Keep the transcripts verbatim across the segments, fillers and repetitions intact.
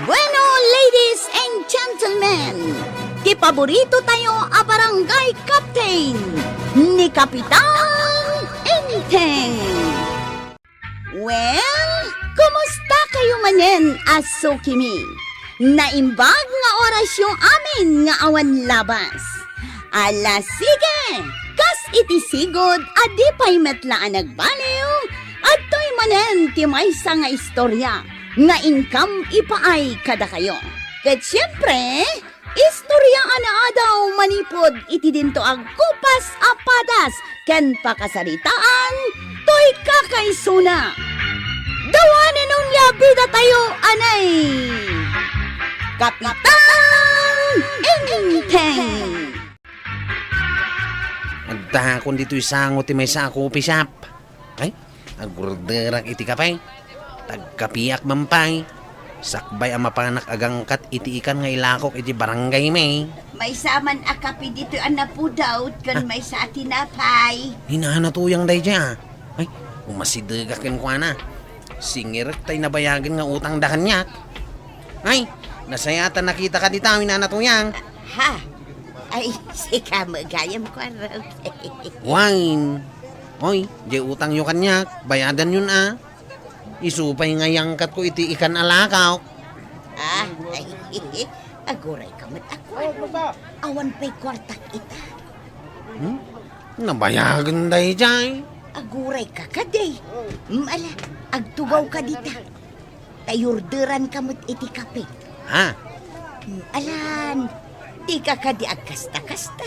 Bueno, ladies and gentlemen, ti paborito tayo a barangay captain, ni Kapitan Enteng. Well, kumusta kayo manen a sukimi? Naimbag nga orasyo amin nga awan labas. Ala, sige! Kas iti sigud a di pay met la a nagbaliw, adtoy manen ti maysa nga istorya nga inkam ipaay kadakayo. Ket siempre, istorya a naadaw manipud iti dinto agkupas a padas ken pakasaritaan toy kakaisuna. Dawanen onia bidatayo, anay! Kapitan Enteng! Agdakon ditoy sango ti maysa a coffee shop. Ay, agorderak iti kape. Tagkapiak man pay. Sakbay a mapanak agangkat iti ikan nga ilakok iti barangay mi. Maysa man a kape ditoy a napudot ken Ah. maysa a tinapay. Ni Nana Tuyang daydiay, ah. Ay, umasidegak kenkuana. Singirek tay nabayagen nga utangda kaniak. Ay, nasayatan nakitaka dita, ni Nana Tuyang. Ha? Ay, sika met gayam, kuarog. Wine. Oy, diay utangyo kaniak, bayadanyon a. Isu pay nga iyangkatko iti ikan a lakok. Ah, ay, agurayka met a kuarog. Awan pay kuartak ita. Hmm? Nabayagen daydiay. Agurayka kadi. Mm, ala, agtugawka dita. Ta iorderanka met iti kape. Ha? Mm, alan, dika kadi agkasta-kasta.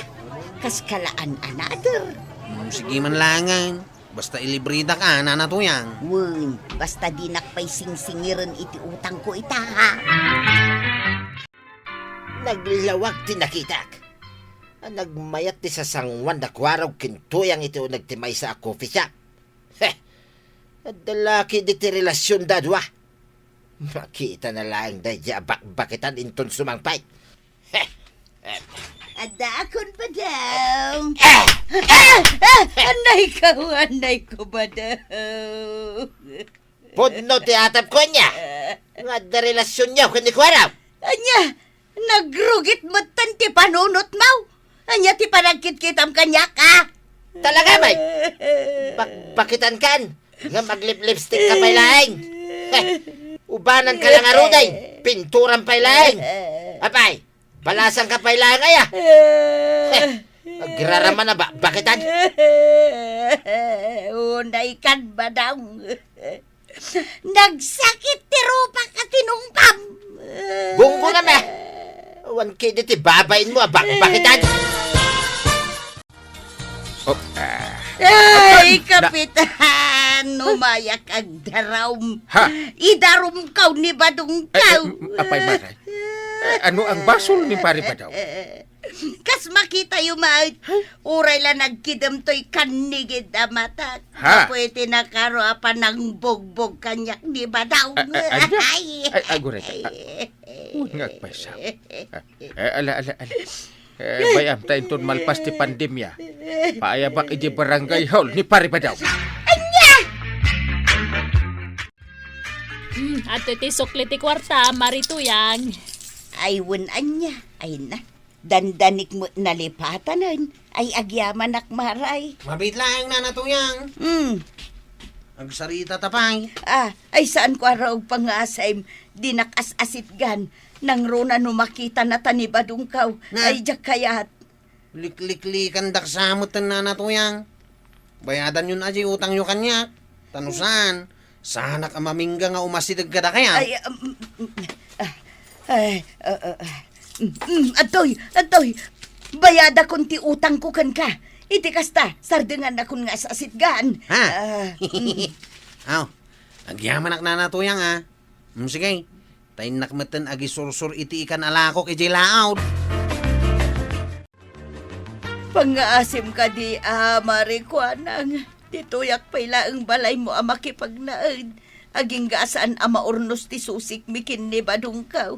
Kaskalaan another. Hmm, sige man langen. Basta ilibredak a, Nana Tuyang. Wen, basta dinak pay singsingiren iti utangko ita, ha? Naglawag ti nakitak. A nagmayat ti sasanguan da kuarog ken Tuyang iti uneg ti maysa a coffee shop. Heh! Adda la ketdi ti relasionda a dua. Makitana laeng daydiay a bakbakitan inton sumangpet. Heh! Addaakon, Badaw. Ah! Ah! Ah! Anayko, anayko, Badaw. Pudno ti atapko ania nga adda relasionyo ken ni kuarog. Ania, nagrugit metten ti panunotmo. Ania ti panagkitkitam kaniak, a? Talaga, bay? Bakbakitankan nga maglip-lipstick ka pay laeng. Heh, ubananka la ngaruden, pinturam pay laeng. Apay, balasanka pay laeng aya. Heh, agraraman a bakbakitan. Unaykan, Badaw. Nagsakit ti rupak a tinungpam. Bunggonam, a. Awan ketdi ti babainmo a bakbakitan. Oh, ah. Ay, na- Kapitan, umayak agdarum. Ha? Idarumkaw ni Badongkaw. Ay, ay, apay, Maray. Eh, ano ang basol ni Pare Badaw? Kas makitayo met, uray la nagkidem toy kannigid a matak. Ha? Gapu iti nakaro a panangbugbog kaniak ni Badaw. A-, a-, ania? Ay. Ay, aguray ka. Ay. Wen nga agpaysa. Ah, eh, ala, ala, ala. Eh, bay-am ta inton malpas ti pandemia, paayabak idiay barangay hall ni Pare Badaw. Ania? Hmm, adtoy ti sukli ti kuarta, Mari Tuyang. Ay, wen ania? Ay na. Dandanik met nalipatanen. Ay, agyamanak, Maray. Mabiit laeng, Nana Tuyang. Hmm. Agsarita ta pay. Ah, ay, saanko a raog pangasim. Dinak as-asitgan. Nangruna no makitana ta ni Badongkaw. Na. Ay, diak kayat. Likliklikandak sa metten, Nana Tuyang. Bayadanyon a diay utangyo kaniak. Ta no saan, saanak a mamingga nga umasideg kadakayo. Ay, um, mm, ah, ay, ah, ah, ah. Mm, mm, adtoy, adtoy. Bayadakon ti utangko kenka. Iti kasta, sardengannakon nga as-asitgan. Ha? Ah, mm. Aw, agyamanak, Nana Tuyang, a. Mm, sige. Ta innak metten agisursor iti ikan a lakok idiay laud. Pangngaasim kadi a, Mari Kuanang, ditoyak pay laeng balaymo a makipagnaed, agingga a saan a maurnos ti susikmi ken ni Badongkaw.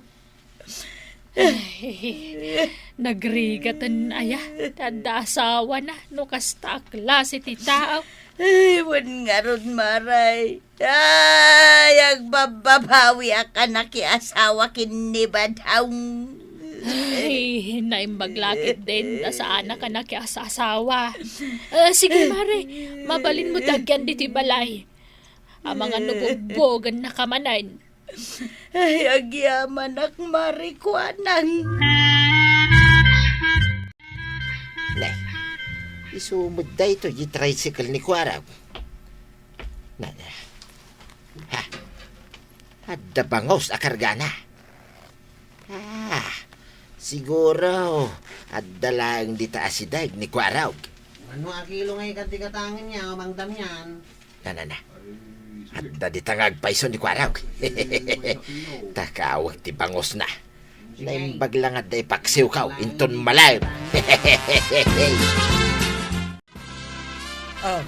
Ay, nagrigaten aya, ta adda asawana, no kasta a klase ti tao. Ay, wen ngarud, Maray. Ay, Babbabawiak a nakiasawa ken ni Badong. Ay, naimbag la ketdin ta saanak a nakias-asawa. Ah, sige, Mare, mabalinmo ti agian ditoy balay. Amangan no bugbugennaka manen. Ay, agyamanak, Mare, kuanang. Nay, isu met daytoy ti tricycle ni Kuarog. Na, na. Ha? Adda bangus a kargana. Ah, siguro, adda laeng dita asideg ni Kuarog. Mano a kilo nga ikan ti gatangen niya, Mang Damian? Na, na, na. Adda dita nga agpayso ni Kuarog. Takawek ti bangusna. Naimbag la nga adda ipaksiwkaw inton malaem. Oh,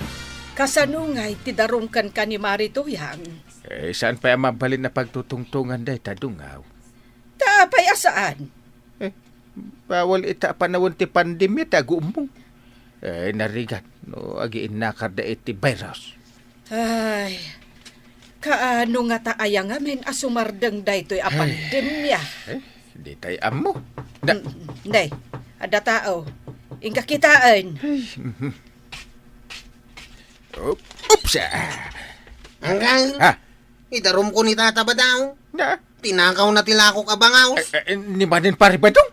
kasano ngay ti darumkan ka ni Mari Tuyang? Eh, saan pay a mabalin a pagtutungtongan dayta dungaw? Ta apay a saan? Eh, bawal ita a panawen ti pandemia ti aguummong. Eh, narigat no agiinnakarda iti virus. Ay, kaano ngata aya ngamin a sumardeng daytoy a pandemia? Eh, ditay ammo. Da- Mm, ne, adda tao. Inka kitaen. Ay, mhm. Op-, oops, ah. Angkal, Ha? Idarumko ni Tata Badong. Na? Tinakawna ti lakok a bangaws. Eh, eh, ni manen Pari Badong?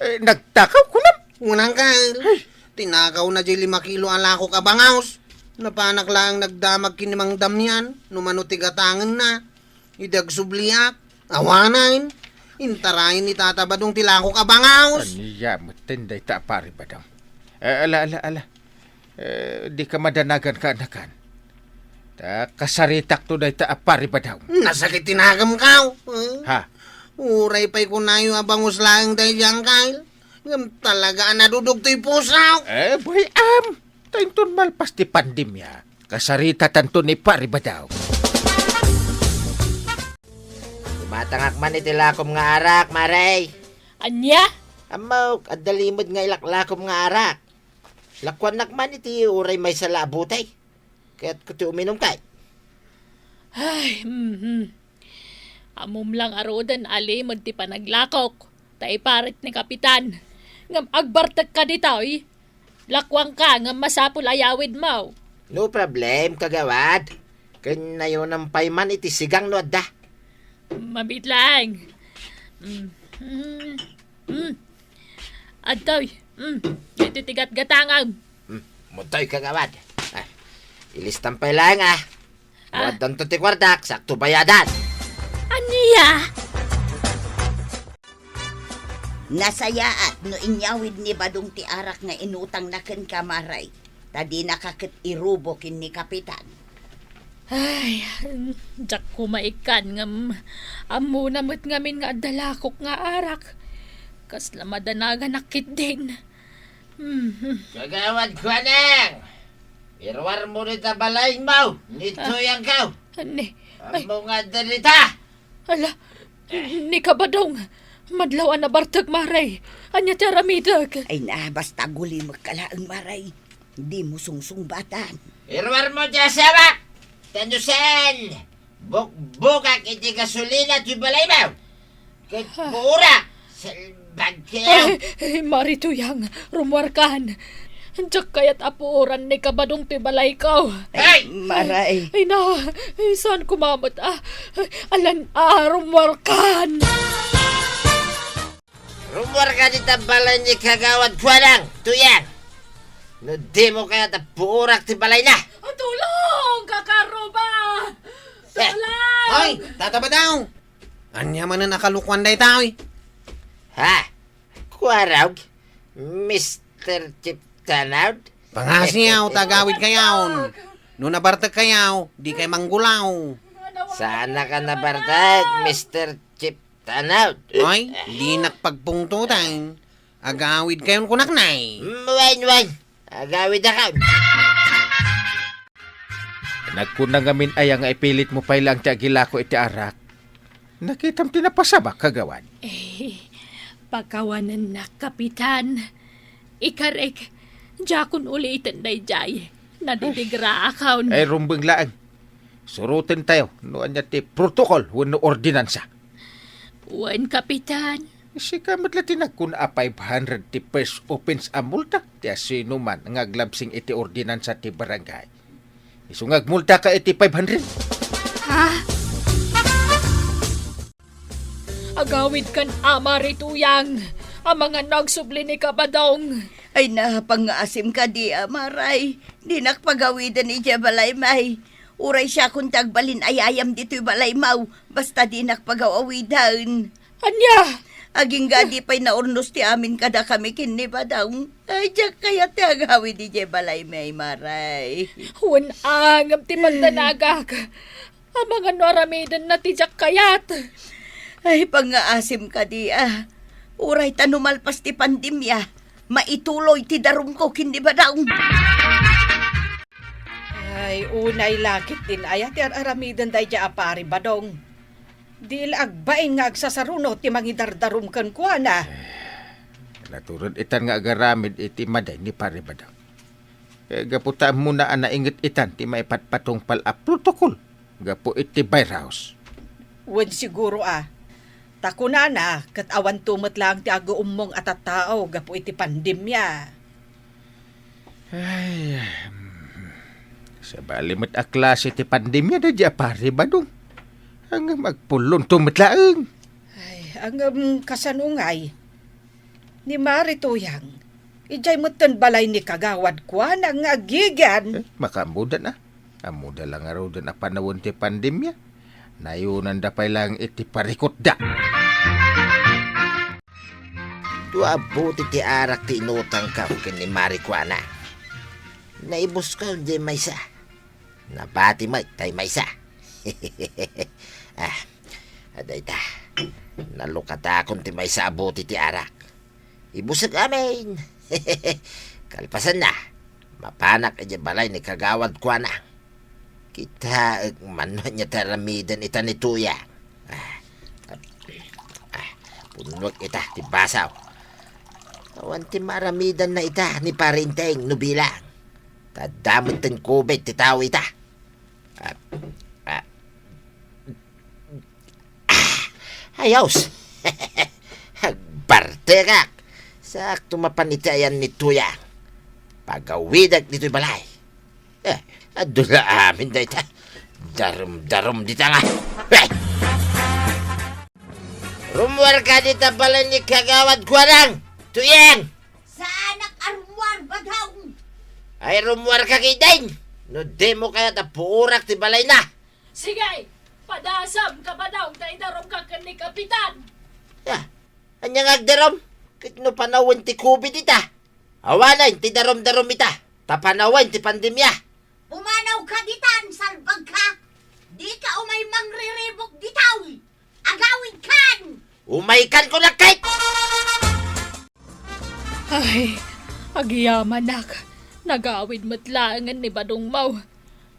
Eh, nagtakaw, kunam? Wen, Angkal. Ay. Tinakawna diay lima kilo a lakok a bangaws. Napanak laeng nagdamag ken ni Mang Damian, no mano ti gatangenna. Idi agsubliak, awanen. Intarayen ni Tata Badong ti lakok a bangaws. Ania metten dayta a Pari Badong? Eh, ala, ala, ala. Eh, dika madanagan, kaanakan. Ta kasaritakto dayta a Pari Badong. Nasakit ti nagemko. Eh? Ha? Uray pay kunayo a bangus laeng daydiay, Angkal. Ngem talaga a nadudugtoy pusok. Eh, bay-am. Ta inton malpas ti pandemia, kasaritatanto ni Pari Badong. Imatangak man iti lakom nga arak, Mare. Ania? Ammok, adda limed nga ilaklakom nga arak. Lakuannak man iti uray maysa la a butay. Kayatko ti uminum kay. Ay, mhm. Ammom lang aruden a limed ti panaglakok, ta iparit ni Kapitan. Ngem agbartekka ditoy. Lakuanka ngem masapul a yawidmo. No problem, kagawad. Ken nayonam pay man iti sigang no adda. Mabiit laeng. Mm. Mm. Mm. Adtoy. Mm. Daytoy ti gatgatangam. Mm. Mutoy, kagawad. Ah, ilistam pay laeng, ah. Ah. Addanto ti kuartak, sakto bayadan. Ania? Nasayaat no inyawid ni Badong ti arak nga inutangna kenka, Mare, ta dinaka ket irubo ken ni Kapitan. Ay, diak koma ikkan ngem ammona met ngamin nga adda lakok nga arak. Kasla madanaganak ketdin. Hmm. Kagawad Kuanang! Iruarmo dita balaymo, ni Tuyangko! Ni, ay. Ammo nga adda dita! Ala, ni Kabadong, madlaw a nabartek, Mare. Ania ti aramidek? Ay na, basta agulimekka laeng, Mare. Dimo sungsungbatan. Iruarmo ti asawak! Ta no saan, bukbukak iti gasolina ti balaymo. Ket puorak, salbag kayo. Ay, ay, Mari Tuyang, rummuarkan. Diak kayat a puoran ni Kabadong ti balayko. Ay, Mare. Ay, na, ay, saan koma met, ah, ay, alan, ah, rummuarkan. Rummuarka dita balay ni Kagawad Kuanang, Tuyang. No dimo kayat a puorak ti balayna. Tulong, Kakaruba! Eh. Tulong! Oy, Tata Badong! Ania manen a kalukuan dayta, oy? Ha? Kuarog? Mister Chief Tanod? Pangasiaw, ta agawidkayon. No nabartekkayo, dikay manggulaw. Saanak a nabartek, Mister Chief Tanod. Ay, dinak pagpungtotan. Agawidkayon kunak, nay. Mm, wen, wen. Agawidakon. Nagkuna ngamin aya nga ipilitmo pay laeng ti agilako iti arak. Nakitam ti napasamak, kagawad. Eh, pakawanennak, Kapitan. Ikarek, diakon uliten daydiay. Nadidigraakon. Ay, rumbeng laeng. Surotentayo no ania ti protocol wenno ordinansa. Wen, Kapitan. Sika met la ti nagkuna a five hundred ti first offense a multa. Ti asinoman nga aglabsing iti ordinansa ti barangay, isu nga agmultaka iti five hundred. Ha? Agawidkan, Ama, rituyang. Amangan no agsubli ni Kabadong. Ay, napangngaasim kadi, Ama Ray. Dinak pagawiden idiay balay, May. Uray siakon ti agbalin ayayam ditoy balay, Maw. Basta dinak pagaw-awiden. Ania? Agingga di pay naurnos ti amin kadakami ken ni Badong. Ay, diak kayat ti agawid idiay balay, May, Maray. Wen, ngem ti pagdanagak. Amangan no aramidenna ti diak kayat. Ay, pangngaasim kadi, a. Uray ta no malpas ti pandemia, maituloy ti darumko ken ni Badong. Ay, unay la ketdin aya ti ar-aramiden daydiay a Pari Badong. Di la agbain nga agsasaruno ti mangidardarum kenkuana. Natured itan nga agaramid iti madi ni Pari Badong. Eh, gapu ta ammona a nainget itan ti maipatpatungpal a protocol gapu iti virus. Wen, siguro a. Ta kunana, ket awanto met laeng ti aguummong a tattao gapu iti pandemia. Ay, mm, sabali met a klase ti pandemia daydiay a Pari Badong. Ngem agpullonto met laeng. Ay, ngem kasano ngay? Ni Mari Tuyang, idiay metten balay ni Kagawad Kuanang nga agigan. Eh, makaammoda na. Ammoda la ngaruden a panawen ti pandemia. Nayonanda pay laeng iti parikutda. Dua a bote ti arak ti inutangko ken ni Mari Kuanang. Naibuska diay maysa. Nabati met tay maysa. Ah, adda ita. Nalukatakon ti maysa a bote ti arak. Ibusek amin. Kalpasanna, mapanak idiay balay ni Kagawad Kuanang. Kitaek man no ania ti aramiden ita ni Tuyang. Ah, ah, punnuek ita ti basaw. Awan ti maaramidanna ita ni Pari Enteng no bilang. Ta adda metten COVID ti tao ita. Ah, ah. Ah, ayos. Agbartekak. Sakto mapan iti ayan ni Tuyang. Pagawidek ditoy balay. Eh, adu la amin dayta. Darum-darum dita nga. Eh! Rummuarka dita balay ni Kagawad Kuanang. Tuyang! Saanak a rummuar, Badong! Ay, rummuarka ketdin! No dimo kayat a puorak ti balayna! Sige! Padasam ka, Badong, ta idarumka ken ni Kapitan! Ah, ania nga agdarum? Ket no panawen ti COVID ita? Awanen ti darum-darum ita, ta panawen ti pandemia! Pumanawka ditan, salbagka! Dika umay mangriribuk ditoy! Agawidkan! Umaykan kunak ket! Ay, agyamanak. Nagawid met laengen ni Badong Maw.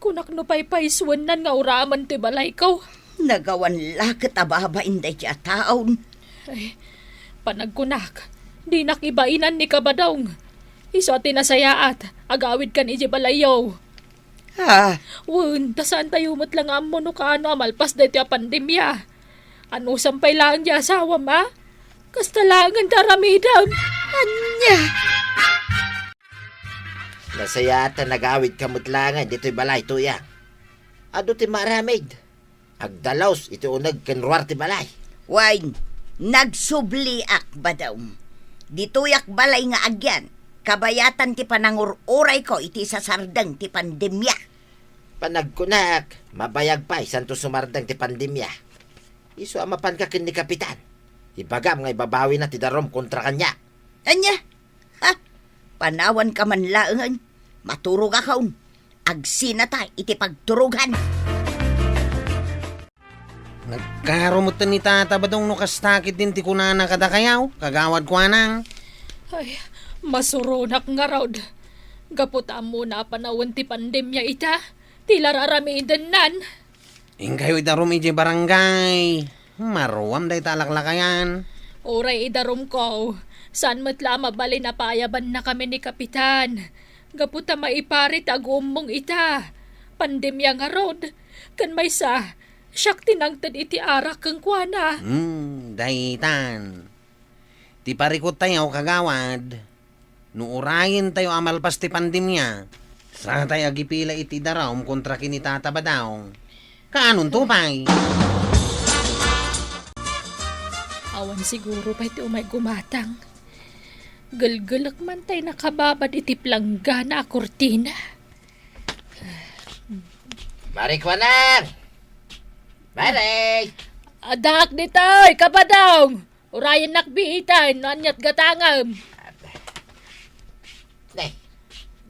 Kunak no paypaysuennan nga uramen ti balayko. Nagawan la ket a babain daydiay a taon. Ay, panagkunak, dinak ibainan ni Kabadong. Isu a ti nasayaat, agawidkan idiay balayyo. Ah. Wen, ta saantayo met la nga ammo no kaano a malpas daytoy a pandemia. Anusam pay laeng diay asawam, a? Kasta laengen ti aramidem. Ania? Nasayaat ta nagawidka met laengen ditoy balay, Tuyang. Adu ti maaramid. Agdalus iti uneg ken ruar ti balay. Wen, nagsubliak, Badong. Ditoyak balay nga agyan, kabayatan ti panangur-urayko iti sasardeng ti pandemia. Panagkunak, mabayag pay santo sumardeng ti pandemia. Isu a mapanka ken ni Kapitan. Ibagam nga ibabawina ti darum kontra kaniak. Ania? Ha? Panawanka man laengen. Maturogakon. Agsinata iti pagturogan. Nagkarumetten ni Tata Badong no kasta ketdin ti kunana kadakayo, Kagawad Kuanang. Ay, masuronak ngarud. Gapu ta ammona a panawen ti pandemia ita, ti la raramidennan. Inkayo idarum idiay barangay. Maruam dayta a laklakayan. Uray idarumko, saan met la a mabalin a paayabannakami ni Kapitan. Gapu ta maipari ti aguummong ita. Pandemia ngarud. Ken maysa, siak ti nangted iti arak kenkuana. Hmm, daytan. Ti parikut tayo, kagawad, no urayen tayo a malpas ti pandemia, satay agipila iti darum kontra ken ni Tata Badong. Kaanonto pay? Awan siguro pay ti umay gumatang. Gelgelek man tay nakababad iti planggana a kurtina. Mare Kuanang! Mare! Addaak ditoy, Kabadong! Urayennak biitan no aniat gatangem. Ne,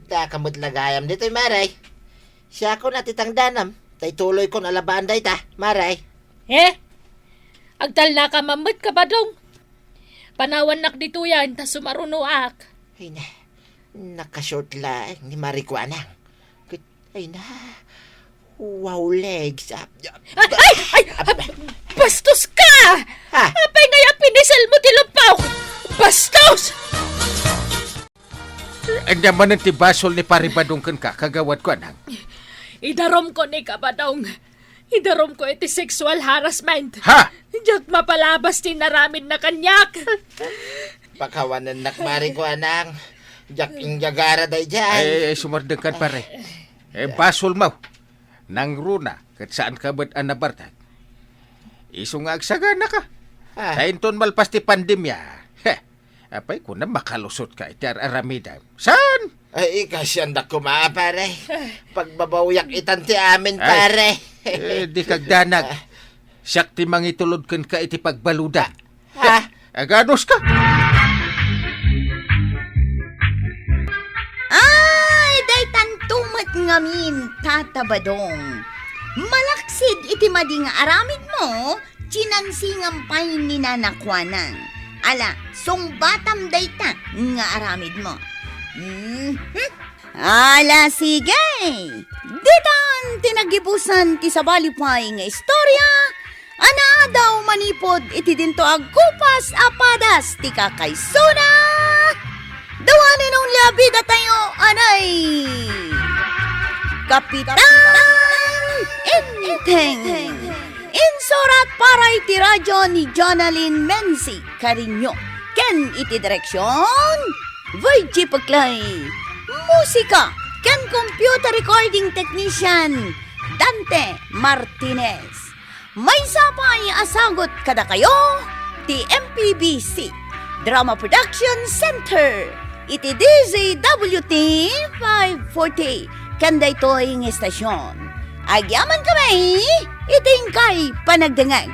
daka met la gayam ditoy, Mare. Siakon a ti tangdanam, tay tuloykon a labaan dayta, Mare. Eh? Agtalnaka man met, Kabadong. Panawannak ditoyan ta sumarunoak. Ay na, nakashort laeng ni Mare Kuanang. Ket, ay na, wow legs. Ah, ay, ay, ay, bastos ka! Ah. Apay ngay a pinisel mo ti lupaw? Bastos! Ania manen ti basol ni Pare Badong kenka, Kagawad Kuanang? Idarumko ni Kabadong. Idarumko iti sexual harassment. Ha? Diak mapalabas ti inaramidna kaniak. Pakawanennak, Mare Kuanang. Diak inggagara daydiay. Ay, ay, sumardengkan, pare. Eh, basolmo. Nangruna, ket saanka met a nabartek. Isu nga agsaganaka. Ah. Ta inton malpas ti pandemia, heh, apay kunam makalusotka iti ar-aramidem? Saan? Ay, ikasiandak koma, pare. Pagbabawiak itan ti amin, ay, pare. Eh, dika agdanag. Siak ti mangitulod kenka iti pagbaludan. Ha? Aganos ka? Ay, daytanto met ngamin, Tata Badong. Malaksid iti madi nga aramidmo, tinansingam pay ni Nana Kuanang. Ala, sungbatam dayta nga aramidmo. Mhm. Ala, sige! Ditan ti nagibusan ti sabali pay nga istorya a naadaw manipud iti dinto agkupas a padas ti kakaisuna. The one and only a bidatayo, anay, Kapitan Enteng. Insurat para iti radyo ni Jonalyn Menzi Cariño ken iti direksion, Virgie Peclay. Musika ken computer recording technician, Dante Martinez. Maysa pay a sagut kadakayo ti M P B C Drama Production Center iti D Z W T five forty ken daytoy nga estasion. Agyamankami iti inkay panagdengngeg.